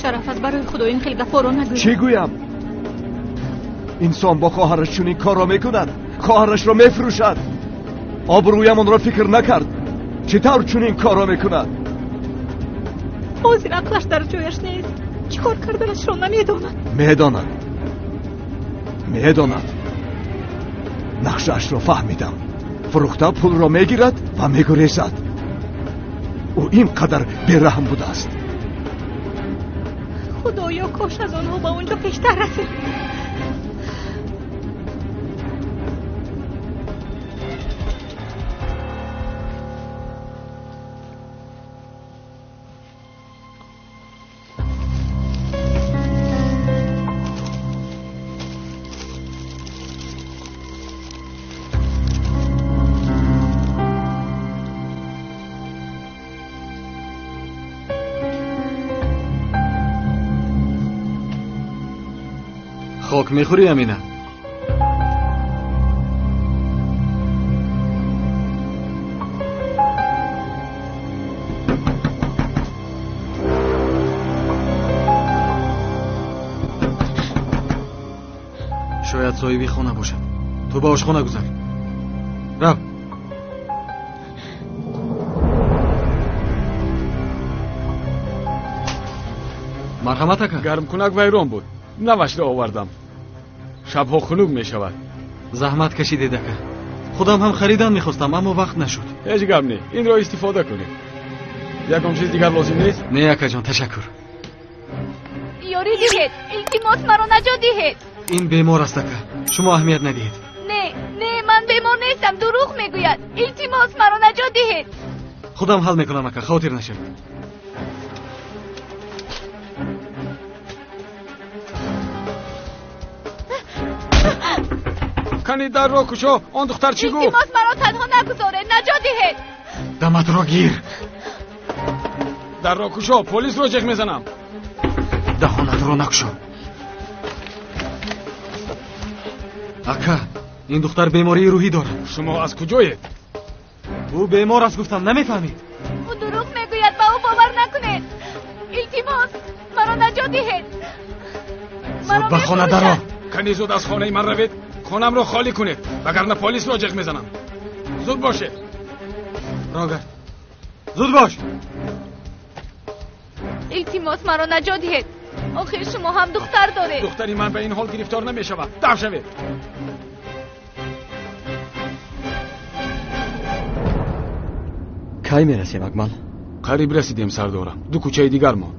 Шараф, аз барои худо ин хел гапҳоро нагӯй. Чӣ гӯям? Инсон бо хоҳараш чунин корро мекунад, хоҳарашро мефурӯшад. Обрӯямонро фикр накард. Чӣ тавр чунин корро мекунад? Ҳозир ақлаш дар ҷояш нест. Чӣ кор карданашро намедонад. Медонад, медонад. Нақшаашро фаҳмидам. Фурӯхта пулро мегирад ва мегурезад. Ӯ ин қадар бераҳм будааст. Худоё, кош аз онҳо ба он ҷо пештар расем. Хок мехӯрӣ, Амина? Шояд соҳиби хона бошад. Ту ба ошхона гузар. Рав. Марҳамат, ака. Гармкунак вайрон буд. Навашро овардам. Шабҳо хунук мешавад. Заҳмат кашидед, ака. Худам ҳам харидан мехостам, аммо вақт нашуд. Ҳеҷ гап не. Инро истифода кунед. Ягон чиз дигар лозим нест? Не, акаҷон, ташаккур. Ёрӣ диҳед. Илтимос, маро наҷот диҳед. Ин бемор аст, ака. Шумо аҳамият надиҳед. Не, не, ман бемор нестам. Дурӯғ мегӯяд. Илтимос, маро наҷот диҳед. Худам ҳал мекунам, ака. Хотир нашавед. Кани дарро кушо. Он духтар чӣ гуфт? Илтимос, маро танҳо нагузоред. Наҷот диҳед. Даматро гир. Дарро кушо, полисро ҷеғ мезанам. Даҳонатро накушо. Ака, ин духтар бемории рӯҳӣ дорад. Шумо аз куҷоед? Ӯ бемор аст, гуфтам, намефаҳмед? Ӯ дурӯғ мегӯяд, ба ӯ бовар накунед. Илтимос, маро наҷот диҳед. Зуд ба хона даро. Кани зуд аз хонаи ман равед. Хонамро холӣ кунед, вагарна полисро ҷеғ мезанам. Зуд бошед. Рогард, зуд бош. Илтимос, маро наҷот диҳед. Охир шумо ҳам духтар доред. Духтари ман ба ин ҳол гирифтор намешавад. Даф шавед. Кай мерасем, Акмал? Қариб расидем, сардорам. Ду кӯчаи дигар монд.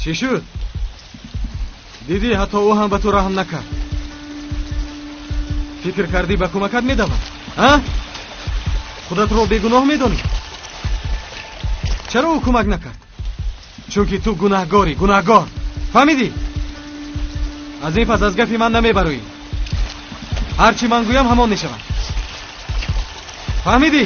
Чӣ шуд? Дидӣ, ҳатто ӯ ҳам ба ту раҳм накард. Фикр кардӣ ба кӯмакат медавад? А? Худатро бегуноҳ медонӣ? Чаро ӯ кӯмак накард? Чунки ту гунаҳгорӣ, гунаҳгор. Фаҳмидӣ? Аз ин пас аз гапи ман намебароӣ. Ҳар чӣ ман гӯям, ҳамон мешавад. Фаҳмидӣ?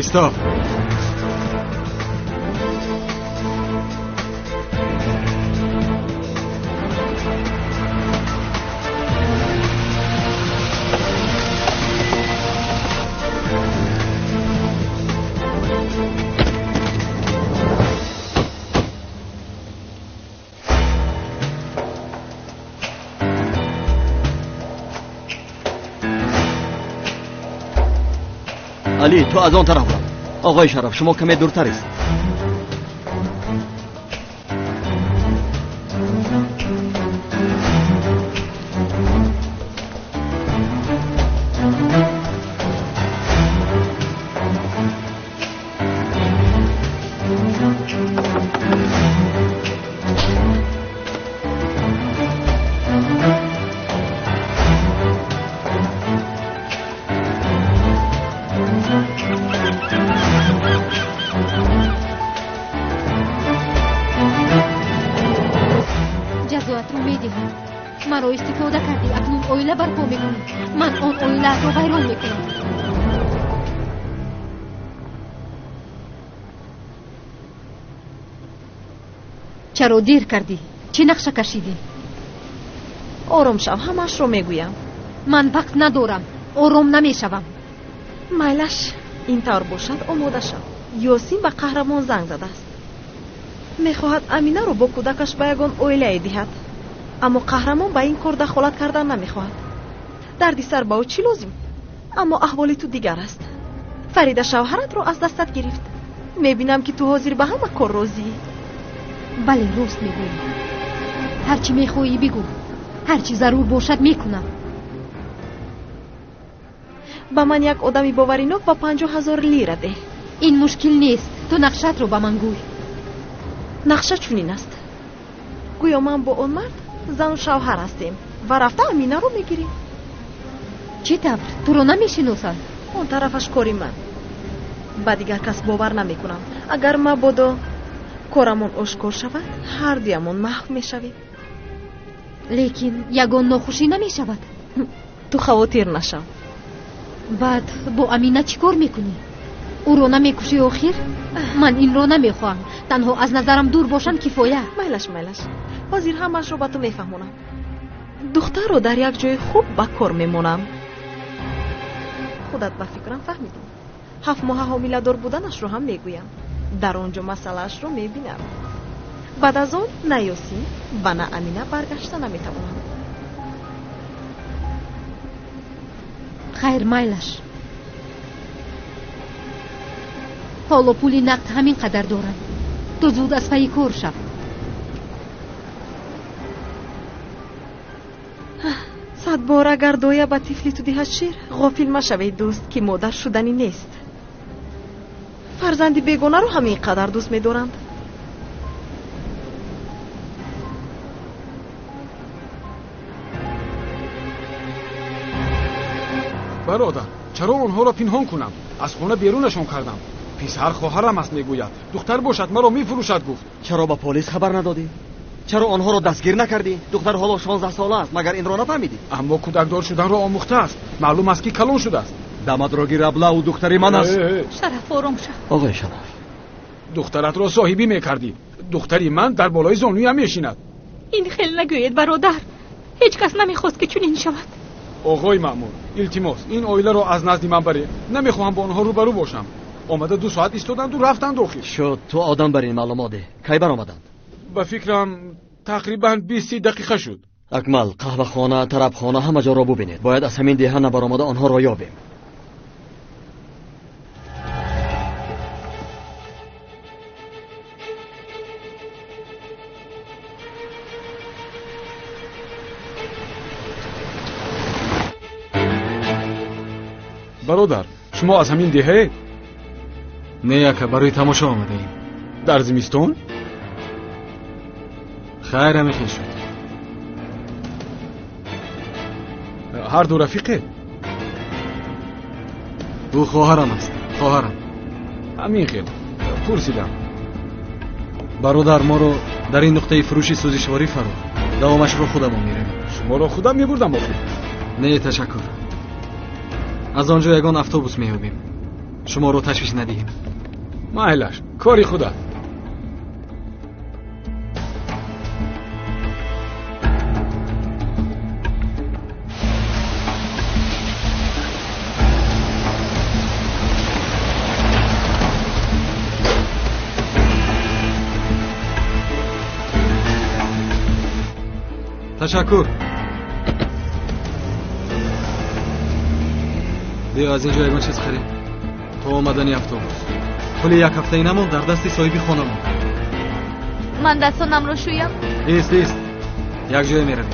Стоп! Али, ту аз он тараф рав. Оғои Шараф, шумо каме дуртар истед. Ҷазоатро медиҳам. Маро истифода кардӣ, акнун оила барпо мекунӣ. Ман он оилаатро вайрон мекунам. Чаро дер кардӣ? Чӣ нақша кашидӣ? Ором шав, ҳамаашро мегӯям. Ман вақт надорам, ором намешавам. Майлаш, ин тавр бошад, омода шав. Ёсин ба қаҳрамон занг задааст. Мехоҳад Аминаро бо кӯдакаш ба ягон оилае диҳад. Аммо қаҳрамон ба ин кор дахолат кардан намехоҳад. Дарди сар ба ӯ чӣ лозим? Аммо аҳволи ту дигар аст. Фарида шавҳаратро аз дастат гирифт. Мебинам ки ту ҳозир ба ҳама кор розӣ. Бале, рост мегӯӣ. Ҳар чӣ мехоҳӣ бигӯ. Ҳар чӣ зарур бошад мекунам. Ба ман як одами боваринок ва 50 000 лира деҳ. Ин мушкил нест. Ту нақшаатро ба ман гӯй. Нақша чунин аст. Гӯё ман бо он мард зану шавҳар ҳастем ва рафта Аминаро мегирем. Чӣ тавр? Туро намешиносанд? Он тарафаш кори ман. Ба дигар кас бовар намекунам. Агар мабодо корамон ошкор шавад, ҳардуямон маҳв мешавем. Лекин ягон нохушӣ намешавад. Ту хавотир нашав. Баъд бо Амина чӣ кор мекунӣ? Ӯро намекушӣ охир? Ман инро намехоҳам. Танҳо аз назарам дур бошанд кифоя. Майлаш, майлаш. Ҳозир ҳамаашро ба ту мефаҳмонам. Духтарро дар як ҷои хуб ба кор мемонам. Худат ба фикрам фаҳмидӣ. 7 моҳа ҳомиладор буданашро ҳам мегӯям. Дар он ҷо масъалаашро мебинам. Баъд аз он на Ёсин ва на Амина баргашта наметавонанд. Хайр, майлаш. Ҳоло пули нақд ҳамин қадар дорам. Ту зуд аз пайи кор шав. 100 бор агар доя ба тифли ту диҳад шир, ғофил машавед дӯст, ки модар шуданӣ нест. Фарзанди бегонаро ҳамин қадар дӯст медоранд. Бародар, чаро онҳоро пинҳон кунам? Аз хона берунашон кардам. Писар хоҳарам аст мегӯяд. Духтар бошад маро мефурӯшад гуфт. Чаро ба полис хабар надодӣ? Чаро онҳоро дастгир накардӣ? Духтар ҳоло 16 сола аст, магар инро нафаҳмидӣ? Аммо кӯдакдор шуданро омӯхтааст. Маълум аст ки калон шудааст. Дамадро гир абла, ӯ духтари ман аст. Шараф, ором шав. Оғои Шараф, духтаратро соҳибӣ мекардӣ. Духтари ман дар болои зонуям мешинад. Ин хел нагӯед бародар. Ҳеҷ кас намехост ки чунин шавад. Оғои маъмур, илтимос, ин оиларо аз назди ман баред. Намехоҳам бо онҳо рӯбарӯ бошам. Омада 2 соат истоданду рафтанд охир. Шуд, ту одам бар ин маълумот деҳ. Кай баромаданд? Ба фикрам тақрибан 20 дақиқа шуд. Акмал, қаҳвахона, тарабхона ҳама ҷоро бубинед. Бояд аз ҳамин деҳа набаромада онҳоро ёбем. Бародар, шумо аз ҳамин деҳаед? Не, ака, барои тамошо омадаем. Дар зимистон? Хайр, ҳамин хел шуд. Ҳарду рафиқед? Ӯ хоҳарам аст, хоҳарам. Ҳамин хел пурсидам. Бародар, моро дар ин нуқтаи фурӯши сӯзишворӣ фаро. Давомашро худамон меравем. Шуморо худам мебурдам охир. Не, ташаккур. Аз он ҷо ягон автобус меёбем. Шуморо ташвиш надиҳем. Майлаш, кори худат. Ташаккур. Биё аз ин ҷо ягон чиз харем то омадани автобус. Пули як ҳафтаи намон дар дасти соҳиби хонамон. Ман дастонамро шӯям? Ист, ист, як ҷое меравем.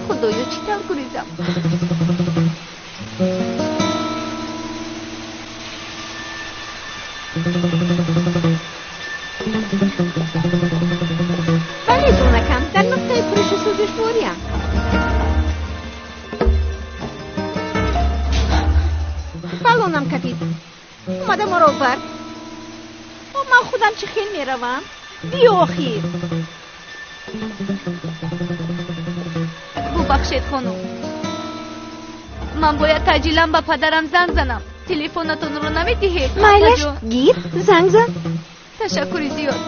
Худоё, чӣ тавр гурезам? Бале, ҷонакам, дар нуқтаи фурӯши сӯзишвориам. Балонам кафид. Омада моро бар. Ман худам чӣ хел меравам? Биё охир. Бубахшед хонум, ман бояд таъҷилан ба падарам занг занам. Телефонатонро намедиҳед? Майлаш, гир, занг зан. Ташаккури зиёд.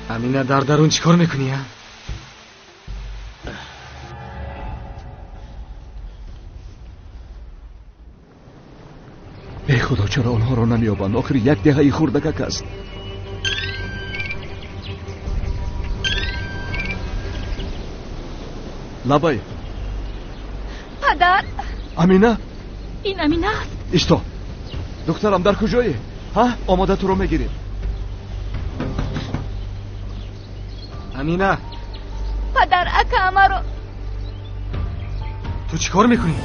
Амина, дар дарун чӣ кор мекунӣ? Э худо, чаро онҳоро намеёбанд? Охир як деҳаи хурдакак аст. Лабай. Падар. Амина? Ин Амина аст. Исто. Духтарам, дар куҷоӣ? Ҳа, омода туро мегирем. Амина. Падар, ака амаро. Ту чӣ кор мекунӣ?